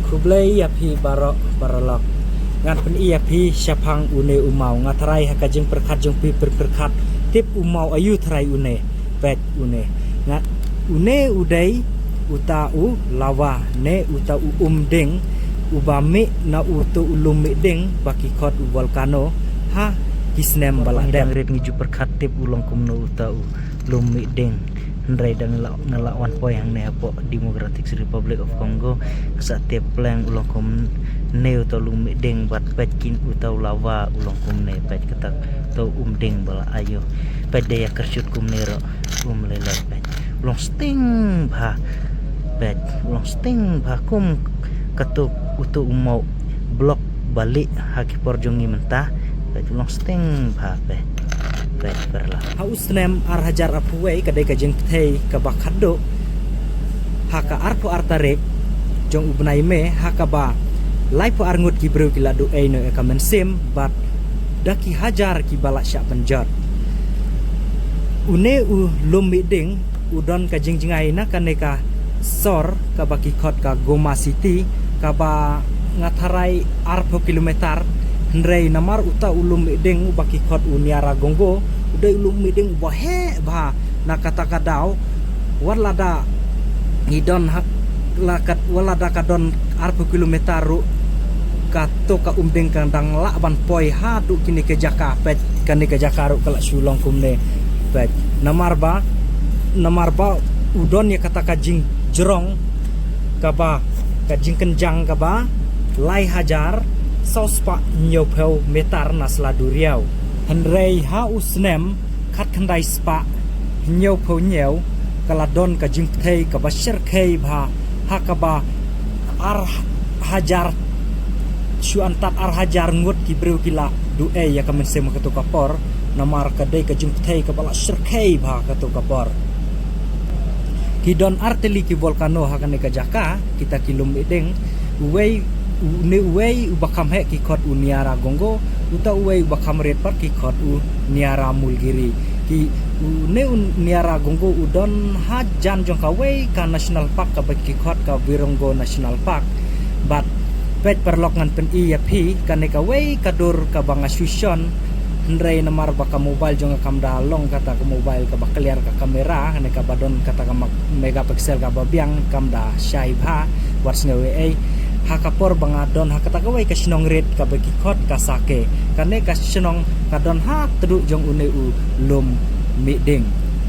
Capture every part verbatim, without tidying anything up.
Khublei ïa phi baroh paralok. Ngan pyni ïa phi shaphang une u maw. Nga tharai ha ka jingpyrkhat jong phi pyrkhat tip u maw aïu tharai une. Peit une. Nga une u dei uta u lava ne uta u um ding uba mih na uto u lum mih ding ba ki khot u volcano ha ki snem ba la dep. Rit ngi ju pyrkhat tip u long kumno uta u lum mih ding. Hynrei da nga la, nga la wan poi hangne hapoh Democratic Republic of Congo, nga sa tip pleng u long kumne uta u lum mih ding bad peit kin uta u lava u long kumne peit kata uta u um ding ba la aïu. Peit da ïa kyrshut kumne ruh um lei lei peit. U long sting bha. Peit u long sting bha kum kato uto u maw block ba lieh ha ki por jong ngi mynta. Peit u long sting bha peit. Peit paralok. Ha u snem ar hajar arphew wei ka dei ka jingpyrthei kaba khatduh. Ha ka arphew ar tarik jong u bnai May ha kaba laiphew ar ngut ki briew ki la duh ei noh ïa ka mynsiem bad da ki hajar kiba la shah pynjot. Une u lum mih ding u don ka jingjngai na kane ka sor kaba ki khot ka Goma City kaba nga tharai arphew kilometer, hynrei namar uta u lum mih ding uba ki khot u Nyiragongo u dei u lum mih ding uba heh bha. Na kata ka daw wat lada ngi don ha la kat, wat lada ka don arphew kilometer ruh kato ka um ding ka dang lah ban poi haduh kine ki jaka. Peit kane ka jaka ruh ka la shu long kumne. Peit namar ba namar ba u don ïa kata ka jingjrong kaba ka jingkynjang kaba lai hajar saw spah hynñiewphew meter na sla duriaw. Hynrei ha u snem khatkhyndai spah hynñiewphew hynñiew ka la don ka jingpyrthei kaba shyrkhei bha ha kaba ar hajar shu antad ar hajar ngut ki briew ki la duh ei ïa ka mynsiem kato ka por. Namar ka dei ka jingpyrthei kaba la shyrkhei bha kato ka por. Ki don artylli ki volcano ha kane ka jaka kita ki lum mih ding. Uwei une uwei uba kham heh ki khot u Nyiragongo, uta uwei uba kham rit pat ki khot u Nyiramulgiri. Ki une u Nyiragongo u don hajan jong kawei ka national park kaba ki khot ka Virunga National Park. Bad peit paralok ngan pyni ïa phi kane kawei ka dur kaba nga shu shon. Hynrei namar ba ka mobile jong nga kam da long kata ka mobile kaba clear ka camera, ne kaba don kata ka megapixel kaba biang kam da shai bha wat sngew ei ei. Ha ka por ba nga don ha kata kawei ka shnong rit kaba ki khot ka Sake. Kane ka shnong ka don ha tduh jong une u lum mih ding.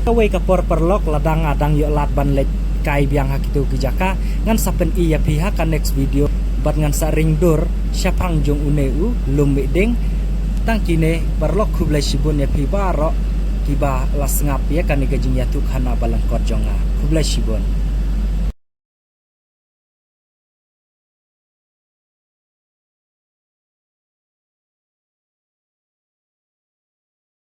Kawei ka por paralok lada nga dang ïoh lad ban leit kai biang ha kito ki jaka ngan sa pyni ïa phi ha ka next video bad ngan sa ring dur shaphang jong une u lum mih ding. Tang kine paralok khublei shibun ïa phi baroh kiba la sngap ïa kane ka jingïathuh khana ba lyngkot jong nga. Khublei shibun.